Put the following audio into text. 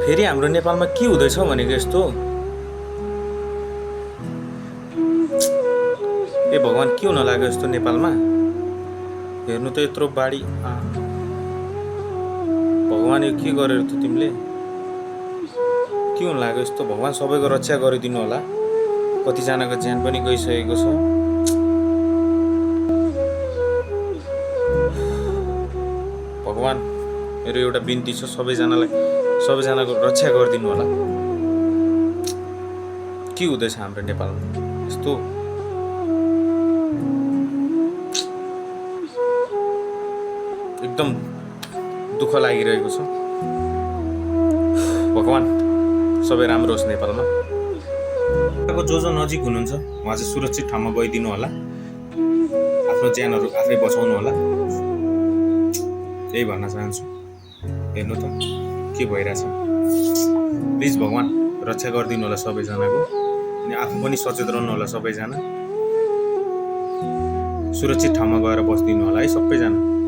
फेरि हाम्रो नेपालमा के हुँदैछ भनेको यस्तो ए भगवान् के हुन लाग्यो यस्तो नेपालमा हेर्नु त यत्रो बाढी भगवान् यो के गरेर त तिमीले के हुन लाग्यो यस्तो भगवान् सबैको रक्षा गरिदिनु होला कतिजनाको ज्यान पनि गइसकेको छ भगवान् मेरो एउटा बिन्ती छ सबैजनाको रक्षा गरिदिनु होला के हुँदैछ हाम्रो नेपालमा यस्तो एकदम दुःख लागिरहेको छ भगवान् सबै राम्रो होस् नेपालमा जो नजिक हुनुहुन्छ उहाँ चाहिँ सुरक्षित ठाउँमा गइदिनु होला आफ्नो ज्यानहरू आफै बचाउनु होला यही भन्न चाहन्छु हेर्नु त के भइरहेछ प्लिज भगवान् रक्षा गरिदिनु होला सबैजनाको अनि आफू पनि सचेत रहनु होला सबैजना सुरक्षित ठाउँमा गएर बस्दिनु होला है सबैजना